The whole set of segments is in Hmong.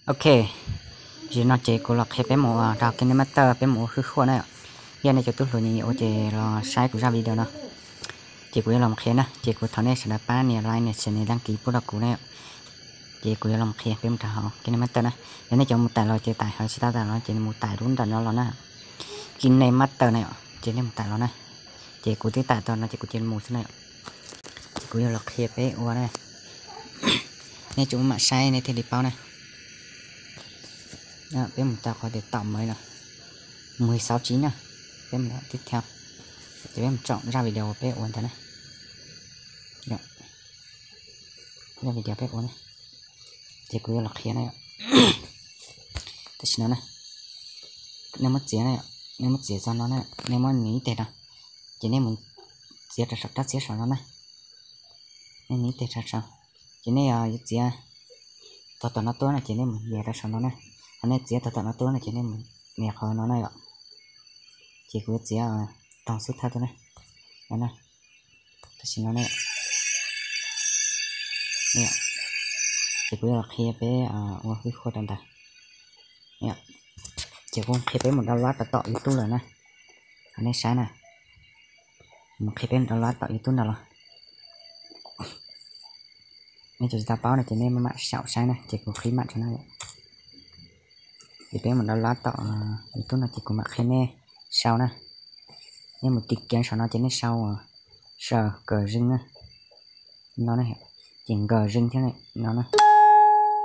Ok, zaum no ces kuv los qhia peb mus rau KineMaster peb mus ua hwj huaj na. Yog nej cov tub hluas nyiam ua ces los saib kuv zaj video no. Ces kuv yuav los qhia na, ces kuv thov nej sawv daws pab nias like nias share nias đăng ký pub rau kuv na. Ces kuv yuav los qhia peb mus rau hauv KineMaster na. Yog nej cov mus tải los ces tải, ho tsis tau tải los ces mus tải lub ntawm no los na. KineMaster na yom, ces nej mus tải los na. Ces kuv twb tải tau no ces kuv cia li mus xwb na yom. Ces kuv yuav los qhia peb ua na. Nej tsuas mam saib nej thiaj li paub na. Peb mus tau qhov tias tạo mới no, mười sáu chín na. Peb mus tiếp theo, ces peb mus chọn zaj video peb ua ntawd na. Zaj video peb ua na, ces kuv yuav los qhia na yom. Tam sim no na, nej muab txiav na, nej muab txiav txog no na, nej muab nias ib teg rau, ces nej mus txiav rau saum rab txiab saum no na. Nej nias ib teg rau saum, ces nej yuav txiav txog tom no tuaj no ces nej mus nias rau saum no na. Ho nej txiav txog tom no tuaj no ces nej mus nias qhov no na yom. Ces kuv yuav txiav rau xub thawj tuaj na. Tam sim no na, ces kuv yuav los qhia peb ua hwj huaj rau ntawd. Ces kuv qhia peb mus download rau tom YouTube lawm na. Ho nej saib na, mus qhia peb mus download tom YouTube ntawd los. Nej cov tsis tau paub no ces nej mam saum saib na, ces kuv qhib mam rau na. Ces peb mus download tom YouTube no ces kuv mam qhia nej sau na. Nej mus tìm kiếm saum no ces nej sau sờ cờ rinh na. No na, ces cờ rinh thiab no na.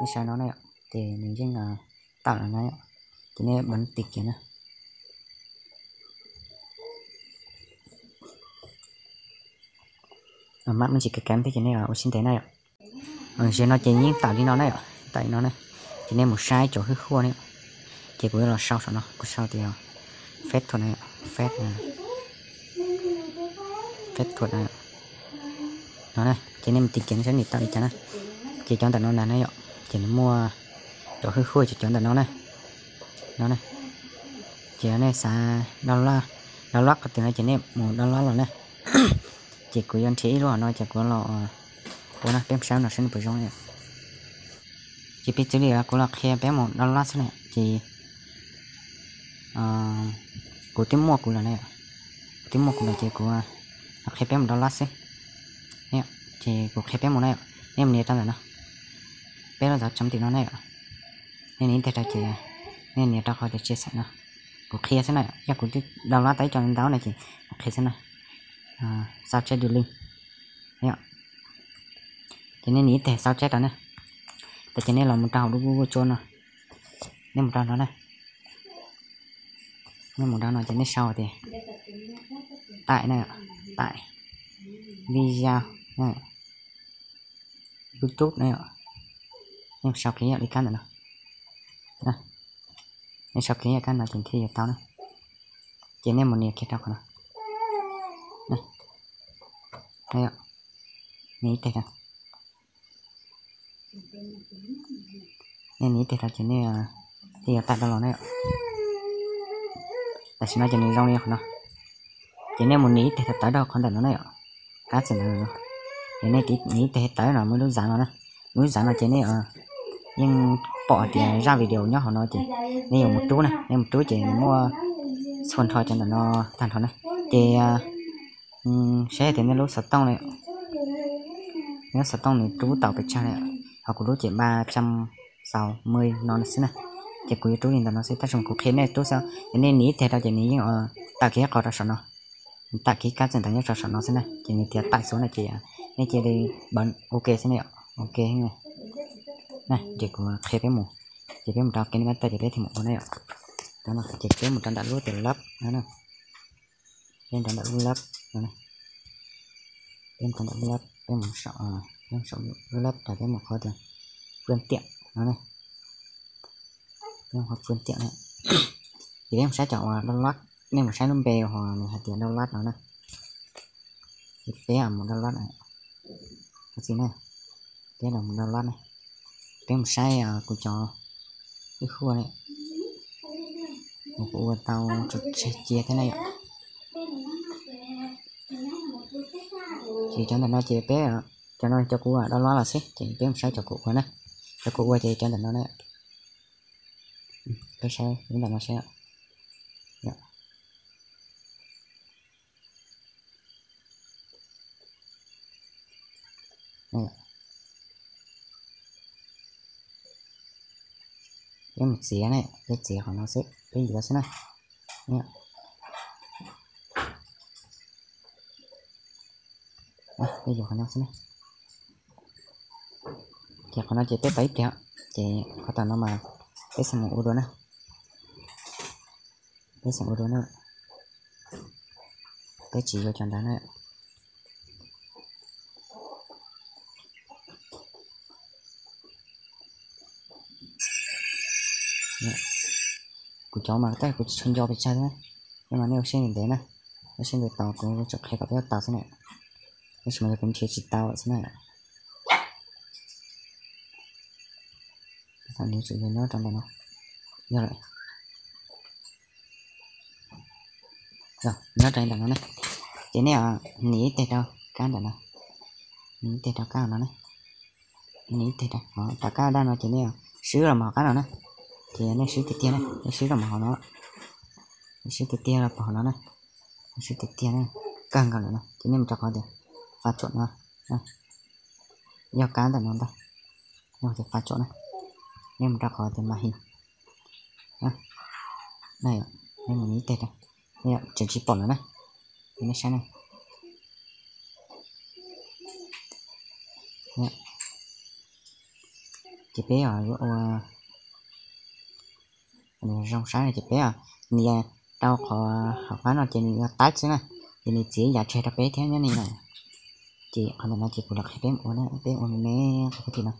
Nej sau no na, ces nws yeej tawm lawm na. Ces nej bấm tìm kiếm na. Mam mus tsis kev kev thiab ces nej ua siab ntev na yom. Zaum no ces yeej tawm li no na yom, tawm li no na. Ces nej mus saib cov hwj huaj na. Ces kuv yuav los sau saum no, kuv sau tias phép thuật na, phép, phép thuật na. No na, ces nej mus tìm kiếm saib nws tawm li cas na. Ces cov ntawm no ntag na yom, ces nws muaj cov hwj huaj cov ntawm no na. No na, ces nej xav download, download qhov twg no ces nej mus download los na. Ces kuv yuav nrhiav ib lub hom no ces kuv los ua na, peb saib no saib nws puas zoo na. Ces piv txwv li kuv los qhia peb mus download xwb na, ces kuv twb muaj kuv lawm na, kuv twb muaj kuv lawm ces kuv qhia peb mus download xwb. Ces kuv qhia peb mus na, nej mus nias rau ntawm no, peb lub zov tsom tim no na yom. Nej nias ib teg rau ces nej nias rau qhov tias chia sẻ no. Kuv qhia xwb na, yog kuv twb download tau ib co ntau na ces kuv qhia xwb na. Sao chép đường link. Ces nej nias ib teg sao chép rau na. Ces nej los mus rau hauv lub Google Chrome no, nej mus rau no na. Nej mus rau no ces nej sau tias tải na, tải video na, YouTube na. Nej sau kiag yam li kab ntawm no. Nej sau kiag yam kab no ces thiaj yuav tau na. Ces nej mus nias kiag rau qhov no. Nias ib teg rau. Nej nias ib teg rau ces nej thiaj yuav tải tau los na yom. Tam sim no ces nws zoo li qhov no. Ces nej mus nias ib teg tawv tawv rau qhov ntawm no na yom. Kab txawm ntawd no. Ces nej nias ib teg tawv no muaj lub zav no na. Muaj lub zav no ces nej yeej pom hais tias zaj video nyob hauv no ces nej yuav mus rub na, nej mus rub ces nws muaj txhua nrho cov ntawm no tag nrho na. Ces saib tias nej lub xov tooj, nej lub xov tooj nws rub tau pes tsawg na. Ho kuv lub ces ba trăm sáu mươi no xwb na. Ces kuv yuav rub li ntawm no xwb, tab sis kuv qhia nej rub xwb, ces nej nias ib teg rau ces nws yeej tawm kiag qhov rau saum no. Nws tawm kiag kab txawm ntawd nyob rau saum no xwb na, ces nws tias tải xuống no ces nej cia li bấm ok xwb na yom, ok. Ces kuv qhia peb mus, ces peb mus rau KineMaster ces peb thiaj mus ua na yom. Ces peb mus rau ntawm lub tias lab no, peb mus rau ntawm lub lab no, peb mus rau ntawm lub lab, peb mus saum, peb mus saum lub lab rau peb mus qhov tias phương tiện no ne, peb mus qhov phương tiện no. Ces peb mus saib cov uas download, nej mus saib lub npe uas nws hais tias download no na. Ces peb mus download, peb los mus download na. Peb mus saib kuv cov hwj huaj ne, kuv ua tau tseg cia thiab na yom. Ces cov ntawm no ces peb, cov no cov kuv download los xwb, ces peb mus saib cov kuv ua na. Cov kuv ua ces cov ntawm no na. Peb saib ntawm no seb. Peb mus txiav ne, peb txiav qhov no xwb, peb yuav xwb na. Peb yuav qhov no xwb na. Ces qhov no ces peb tau ib tiag, ces qhov tom no mas peb xav mus ua dua na. Peb xav ua dua na. Peb tsis yuav cov nrad na. Kuv cov mas tab kuv tsis tshua nco pes tsawg thiab, nej mas nej ua siab ntev ntev na, ua siab ntev tos kuv tseem qhia kom peb ua tau xwb na. Tab sis mas yog kuv nrhiav tsis tau xwb na. Nws tseem yog nyob rau ntawm no. Yog lawm. Nyob rau ntawm no ne. Ces nej nias ib teg rau kab ntawm no. Nias ib teg rau kab no ne. Nias ib teg rau, rau kab daj no ces nej swb los mus hauv qab no na. Ces nej swb tiag tiag na, nej swb los mus hauv no. Nej swb tiag tiag los hauv no na. Swb tiag tiag na, kawg nkaus lawm no ces nej mus rau qhov tias pha tsuam no. Yog kab ntawm no ntag, yog tias pha tsuam na. Nej mus rau qhov tias mas his. Nej mus nias ib teg rau, tseem tsis pom lawm na. Nej saib na. Ces peb yuav ua zoo saib no ces peb nias rau qhov hauv qab no ces nws yuav taib xwb na, ces nws txiav ib yav tseg rau peb thiab nyob ni na. Ces qhov ntawm no ces kuv los qhia peb ua na, peb ua me me qhov puag tim no.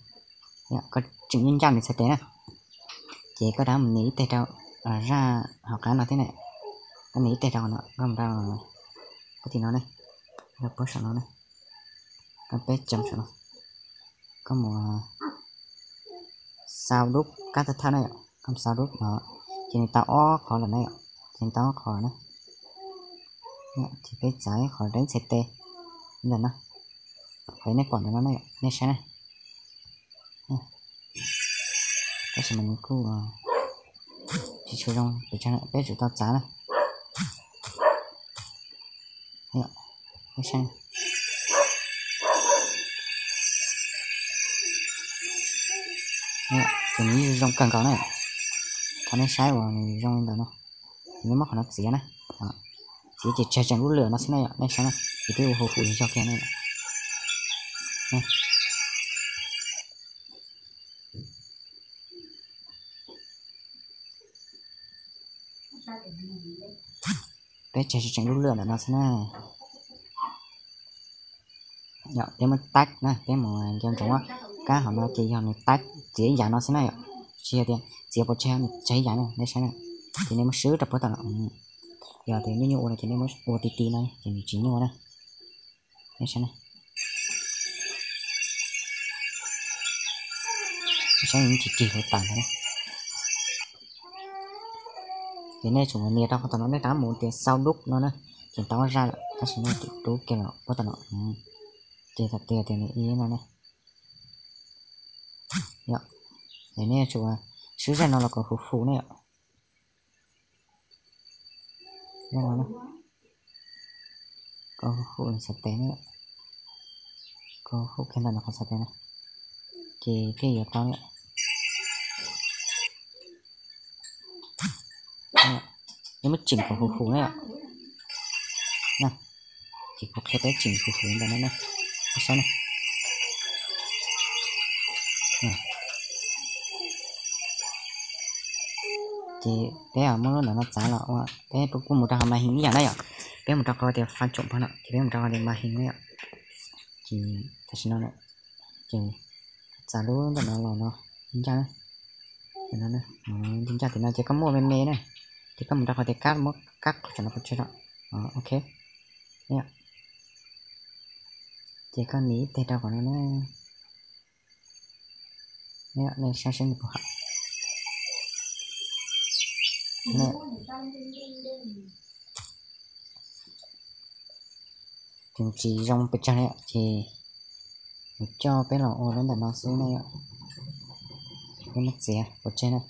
Koj tseem yuav ncaj nws txhais tes na, ces koj rov mus nias ib teg rau zaj hauv qab no thiab na. Koj nias ib teg rau no, koj mus rau puag tim no ne, rau puag saum no ne, koj peb tsoom saum no, koj mus sau dub kab thawj thawj na yom, koj mus sau dub no, ces nws tau ob qhov lawm na yom, ces nws tau ob qhov na. Ces peb txav ib qhov deb txhais tes ntawm no, qhov nej pom ntawm no na yom, nej saib na. Tab sis mas nws kuj tsis tshua zoo pes tsawg, peb tsum tau txav na. Ces nws yeej zoo kawg nkaus na. Qhov nej saib uas nws zoo li ntawm no, ces nej muab qhov no txiav na. Txiav ces tseg tseem lub lwm no xwb na yom, nej saib na, ces peb ua hu hu yog kiag na. Peb tseg tseem lub lwm ntawm no xwb na. Yog peb muab taib na, peb mus nco ntsoov kab hauv no ces yog nws taib txiav ib yam no xwb na yom. Tsis yog tias txiav pov tseg nws tseg ib yam na, nej saib na. Ces nej muab swb rau puag tom no. Yog tias nyuaj nyuaj ua no ces nej muab ua ti ti no ces nws tsis nyuaj na. Nej saib na. Saib nws tsis cig hauv tas ntag na. Ces nej tsum nias rau qhov tom no, nej rov mus tias sau dub no na, ces tau zaj lawm, tab sis nej rub kiag los puag tom no. Ces thaum tias tias nws ib no na. Yog, ces nej tsum swb zaj no los kom huv huv ne yom. Kom huv huv xav tes na, kom huv huv kiag ntawm no qhov xav tes na, ces thiaj yuav tau na. Yog muab tseem kom huv huv na yom. Ces kuv qhia peb tseem huv huv ntawm no na, saib na. Ces peb muab lub ntawm no txav los ua, peb kuj mus rau hauv mas his ib yam na yom. Peb mus rau qhov tias faj tsoom pog no ces peb mus rau qhov tias mas his na yom. Ces tam sim no ces txav lub ntawm no los no ncaj na. Ncaj ncaj tim no ces koj muaj me me na, ces koj mus rau qhov tias kab, muab kab qhov tseem no pov tseg no. Ok. Ces koj nias ib teg rau qhov no na. Nej saib seb nws puas haum. Ces tsis zoo pes tsawg na yom, ces kuv coj peb los ua lub ntawm no xwb na yom. Peb muab txiav pov tseg na.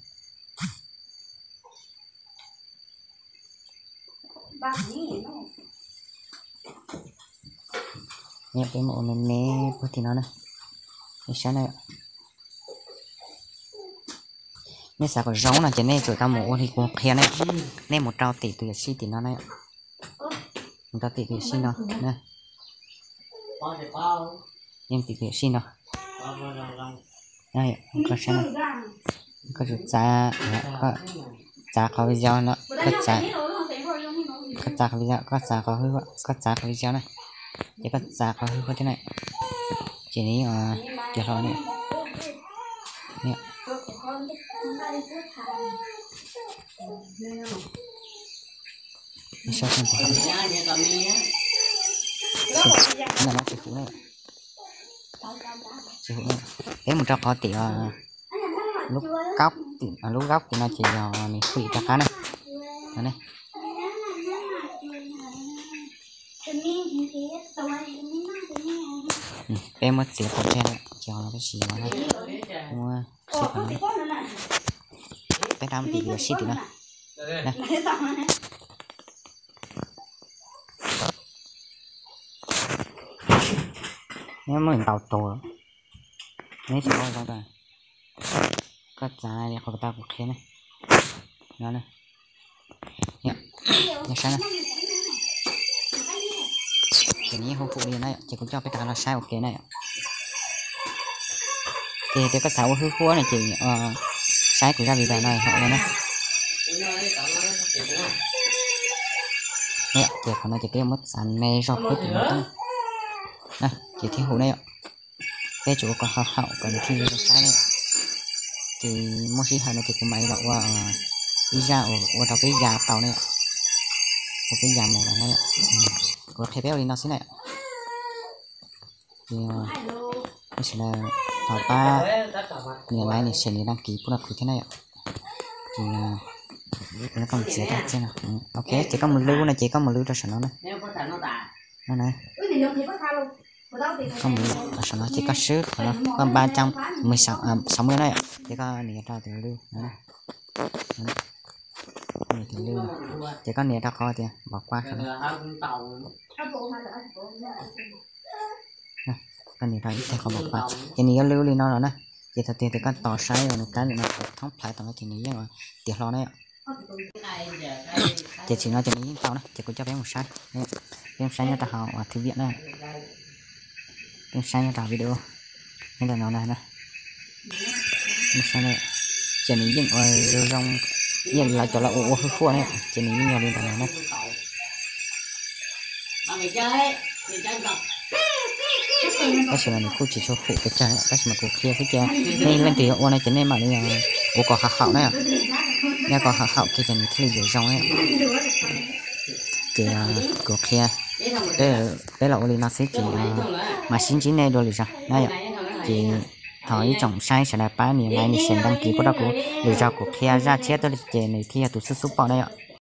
Peb mus ua me me puag tim no na, nej saib na. Nej xav kom zoo no ces nej tsum tau mus ua li kuv qhia na. Nej mus rau tim tus yuam sij tim no na, mus rau tim tus yuam sij no na, yeej tim tus yuam sij no. Koj saib, koj tsum txav, txav qhov video no, koj txav, koj txav qhov video, koj txav qhov hwj huam, koj txav qhov video na, ces koj txav qhov hwj huam thiab na, ces nws yeej tiav hlo na. Tsis huv na, tsis huv na. Peb mus rau qhov tim lub kaub tim no ces yog nws fwm rov qab na. Peb muab txiav qhov tseg lawm ces tab sis muab sib qhov no. Peb rov mus tim yuam sij tim no. Neb muab ntaus tus, neb tsis ua zoo tas, koj txav li qhov tau kuv qhia ne, no ne, saib na. Ces nws yeej hu hu li na yom, ces kuv coj peb rov qab los saib ua ke na yom. Ces tias koj xav ua hwj huam no ces saib kuv zaj video no haum li na. Ces qhov no ces peb yuav muab txav me zog puag tim no, ces thiaj hu na yom. Peb tsuas ua kom haum haum kom nws thiaj li zoo saib ne. Ces muaj sij hawm no ces kuv mam li los ua ib zaj ua rau peb ya tau ne, ua peb ya mus los na. Kuv qhia peb ua li no xwb na. Ces nej sawv daws thov pab nias like, nias share, nias đăng ký pub rau kuv thiab na yom. Ces koj mus txiav rau txij no. Ok, ces koj mus lwb no ces koj mus lwb rau saum no na. No na. Koj mus lwb rau saum no ces koj swb qhov no, koj npaj cam mười sáu mươi na yom, ces koj nias rau tus lwb no. Ces koj nias rau qhov tias bỏ qua saum no. Koj nias rau ib teg qhov bỏ qua ces nws yuav lwb li no los na. Ces thaum twg tias koj tos saib uas nws kab li no thoob plaws tau no ces nws yeej tiav hlo na yom. Ces tsim no ces nws yeej tau na, ces kuv coj peb mus saib, peb mus saib nyob rau hauv uas thư viện na. Peb mus saib nyob rau hauv video nyob ntawm no na. Ces nws yeej ua zoo zoo, yeej lawv cov lawv ua ua hwj huam na, ces nws yeej yog li ntawm no na. Tab sis mas nws kuj tsis tshua hum pes tsawg, tab sis mas kuv qhia xwb ces nej leej twg yuav ua no ces nej mam li ua kom haum haum na yom. Nej kom haum haum kiag ces nws thiaj li yuav zoo na. Ces kuv qhia, peb los ua li no xwb ces mam sib ntsib nej dua lwm zaus na yom. Ces thov ib tsoom saib sawv daws pab nias like, nias share, đăng ký pub rau kuv, lwm zaus kuv qhia zaj tshiab tuaj li ces nws thiaj yog tus xub xub pom na yom.